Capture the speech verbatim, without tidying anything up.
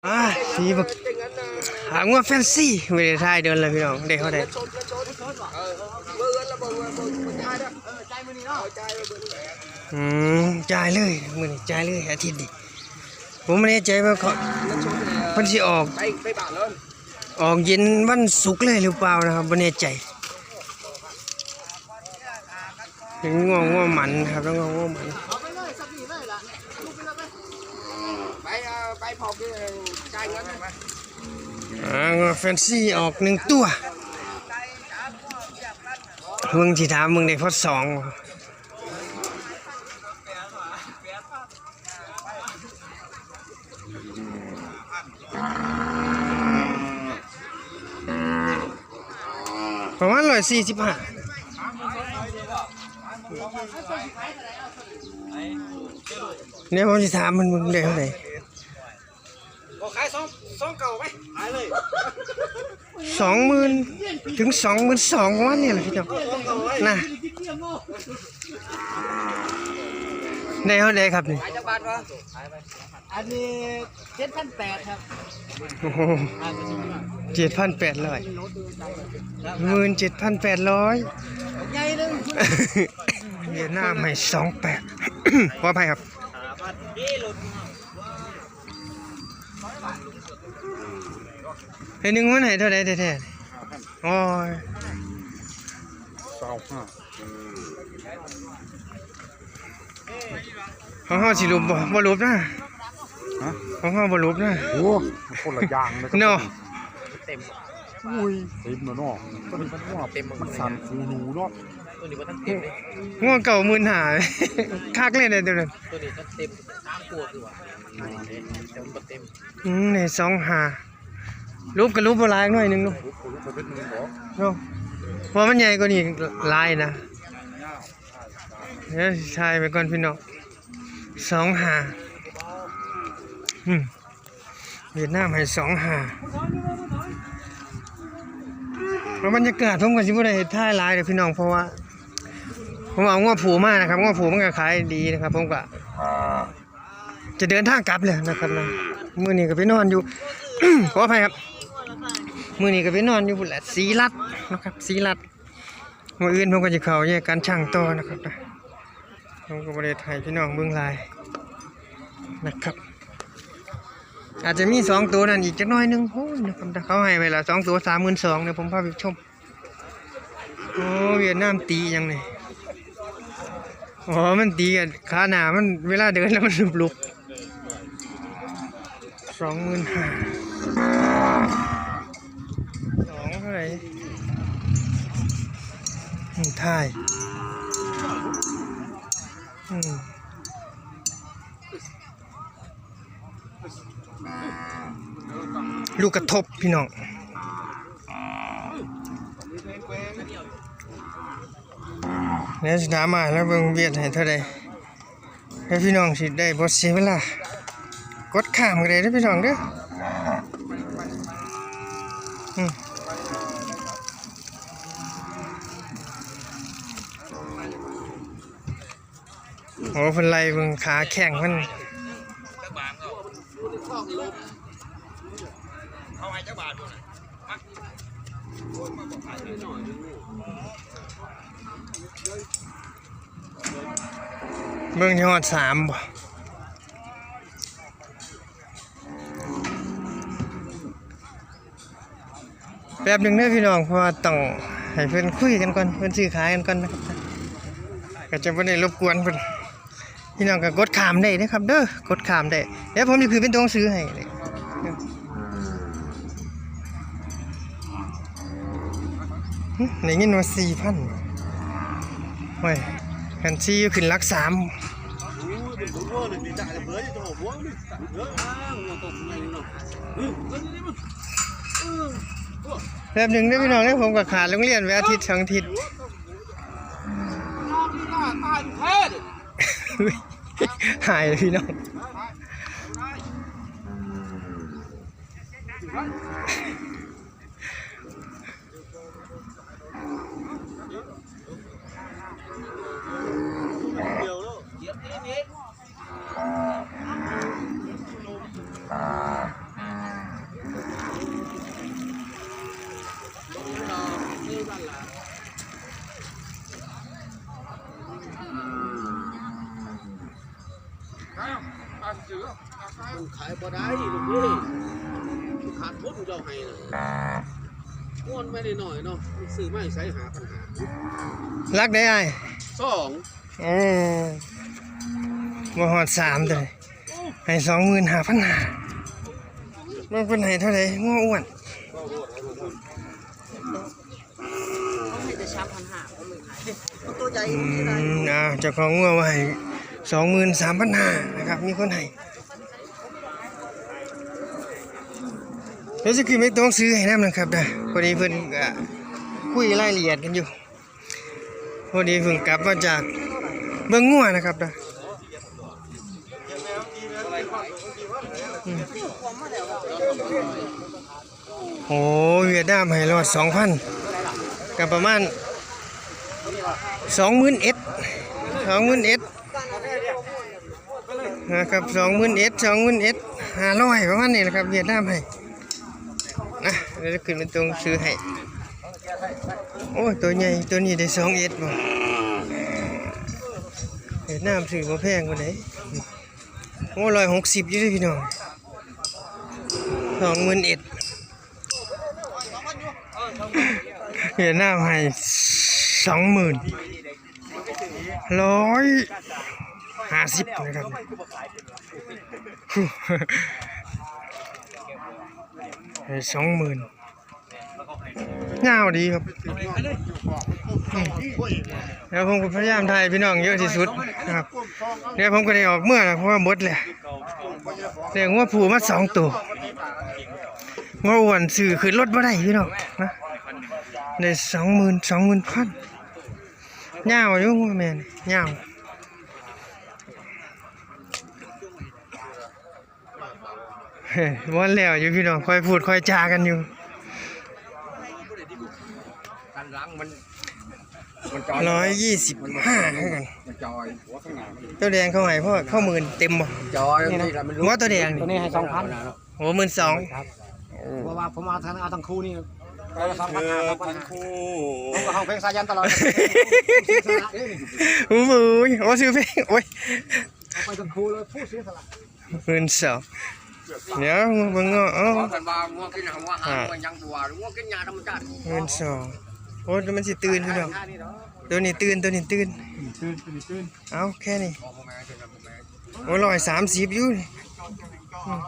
อ่า สีบัก หางัวแฟนซี ไม่ได้ถ่ายโดนเลยพี่น้อง ได้เท่าใด อืม จ่ายเลย มื้อนี้จ่ายเลย อาทิตย์นี้ ผมไม่แน่ใจว่าเขา เพิ่นสิออก ออกเย็นวันศุกร์เลยหรือเปล่านะครับ ไม่แน่ใจ เป็นงัว งัวมันครับ แล้วงัว งัวมัน ไป เอ่อ ไปพร้อมด้วย จ่ายเงิน อ่า งัวแฟนซีออกหนึ่งตัว เบิ่งสิถามเบิ่งได้พอสอง ประมาณร้อยสี่สิบห้า เนี่ยผมสิถามมัน มึงได้เท่าไหร่ ขอขายสอง สองเก้าไป ขายเลย สองหมื่น ถึงสองหมื่นสอง ประมาณนี้แหละพี่น้อง นะ ได้เท่าใดครับนี่ ขายจักบาทวะ อันนี้ เจ็ดพันแปดครับ โอ้โห เจ็ดพันแปดร้อย หมื่นเจ็ดพันแปดร้อย ใหญ่เลย เวียดนามให้สองแปด ขออภัยครับ ไอ้หนึ่งมันให้เท่าใดแท้ๆ โอ้ย สองห้า ของเฮาสิหลุบบ่ บ่หลุบนะ ฮะ ของเฮาบ่หลุบนะ โอ้ คนละอย่างเลยครับ เนาะ อุ้ย เต็มแล้วเนาะ ตัวนี้มันว่า เต็มหมดเลย มันสั่นฟูรูเนาะ ตัวนี้มันทั้งเต็มเลย งัวเก่าหมื่นห้า คักเลยเนี่ยตัวนั้น ตัวนี้ทั้งเต็ม สามตัวคือว่า แต่มันบ่เต็ม อืม นี่สองห้า หลุบก็หลุบบ่หลายหน่อยหนึ่งเนาะ เนาะ เพราะมันใหญ่กว่านี้หลายนะ เดี๋ยวถ่ายไปก่อนพี่น้อง สองห้า อืม เวียดนามให้สองห้า แล้วบรรยากาศผมก็สิบ่ได้ถ่ายหลายเด้อพี่น้อง เพราะว่า ผมเอางัวผูมานะครับ งัวผูมันก็ขายดีนะครับ ผมก็ จะเดินทางกลับเลยนะครับนะ มื้อนี้ก็ไปนอนอยู่ ขออภัยครับ มื้อนี้ก็ไปนอนอยู่พุ้นแหละ ศรีรัตน์นะครับ ศรีรัตน์ มื้ออื่นผมก็จะเข้าแยกการช่างต่อนะครับนะ ผมก็บ่ได้ถ่ายพี่น้องเบิ่งหลายนะครับ อาจจะมีสองตัวนั่นอีกจักหน่อยหนึ่ง โอ้ยนะครับ เขาให้ไว้ละสองตัว สามหมื่นสอง เนี่ย ผมพาไปชม โอ้ เวียดนามตีหยังนี่ อ๋อ มันตีกันขาหน้ามัน เวลาเดินแล้วมันหลุบๆ สองหมื่นห้า สองเท่าไหร่ อืม ถ่าย อืม ลูกกระทบพี่น้อง เดี๋ยวสิถามมาแล้วเบิ่งเวียดให้เท่าใด แล้วพี่น้องสิได้บ่เสียเวลา กดข้ามก็ได้เด้อพี่น้องเด้อ อืม โอ้ เพิ่นไล่เบิ่งขาแข้งมัน เบิ่งที่ฮอดสามบ่ แป๊บหนึ่งเด้อพี่น้อง เพราะว่าต้องให้เพิ่นคุยกันก่อน เพิ่นซื้อขายกันก่อนนะครับ ก็จะบ่ได้รบกวนเพิ่น พี่น้องก็กดข้ามได้นะครับเด้อ กดข้ามได้ เดี๋ยวผมจะขึ้นเป็นตัวหนังสือให้เลย หึ ได้ยินว่าสี่พัน โอ้ย คันสี่ขึ้นหลักสาม แป๊บหนึ่งเด้อพี่น้องเด้อ ผมก็ขาดโรงเรียนไปอาทิตย์สองอาทิตย์ หายเลยพี่น้อง เดี๋ยวเนาะ เหยียบนิดนิด บ่ได้ลูกเอ้ย ขาดทุนเจ้าให้น่ะ ม่วนไม่ได้น้อยเนาะ ซื้อมาให้ใช้หาปัญหา หลักได้อ้าย สอง โอ้ บ่ฮอดสามตัวนี้ ให้สองหมื่นห้าพันห้า มันเพิ่นให้เท่าใด งัวอ้วน เขาให้แต่สามพันห้า ก็เลยขาย ตัวใหญ่ อืม อ่า เจ้าของงัวว่าให้สองหมื่นสามพันห้านะครับ มีคนให้ เดี๋ยวจะขึ้นไปตรงซื้อให้นำนะครับนะ พอดีเพิ่นก็คุยรายละเอียดกันอยู่ พอดีเพิ่งกลับมาจากเบิ่งงัวนะครับนะ อืม โอ้ เวียดนามให้รอดสองพัน ก็ประมาณ สองหมื่นเอ็ด สองหมื่นเอ็ด นะครับ สองหมื่นเอ็ด สองหมื่นเอ็ด ห้าร้อย ประมาณนี้นะครับ เวียดนามให้ นะ เดี๋ยวขึ้นไปตรงซื้อให้ โอ้ ตัวใหญ่ ตัวนี้ได้สองเอ็ดบ่ เวียดนามซื้อบ่แพงกว่าไหน โอ้ ร้อยหกสิบอยู่เด้อพี่น้อง สองหมื่นเอ็ด เวียดนามให้สองหมื่น ร้อยห้าสิบนะครับ ให้สองหมื่น ยาวดีครับ อืม แล้วผมก็พยายามถ่ายพี่น้องเยอะที่สุดนะครับ เดี๋ยวผมก็ได้ออกเมือแล้ว เพราะว่าหมดแล้ว ได้งัวผู้มาสองตัว งัวอ้วนซื้อขึ้นรถบ่ได้พี่น้องนะ ได้สองหมื่น สองหมื่นพัน ยาวอยู่งัวแม่นี่ ยาว ม่วนแล้วอยู่พี่น้อง ค่อยพูดค่อยจากันอยู่ กันหลังมัน มันจอย ร้อยยี่สิบห้า เท่ากัน มันจอย หัวข้างหน้ามัน ตัวแดงเขาให้พ่อ เข้าหมื่นเต็มบ่ จอย นี่นะ นี่แหละมันรู้ ว่าตัวแดงนี่ ตัวนี้ให้สองพัน โอ้ หมื่นสอง ครับ เพราะว่าผมเอาทั้ง เอาทั้งคู่นี่ ก็สองพันห้า สองพันห้า ทั้งคู่ ผมก็ห้องเพลงสายันตลอด โอ้ย โอ้ ชื่อเพลง โอ้ย เอาไปทั้งคู่เลย ผู้เสียสละ หมื่นสอง เดี๋ยวเบิ่งเนาะ เอ้า เพราะกันว่างัวกินหัวหาง อ่า งัวยังบัว งัวกินหญ้าธรรมชาติ หมื่นสอง โอ้ มันสิตื่นพี่น้อง ตัวนี้ตื่น ตัวนี้ตื่น ตื่น ตื่น ตื่น เอาแค่นี้ โอ้ ร้อยสามสิบอยู่นี่ อืม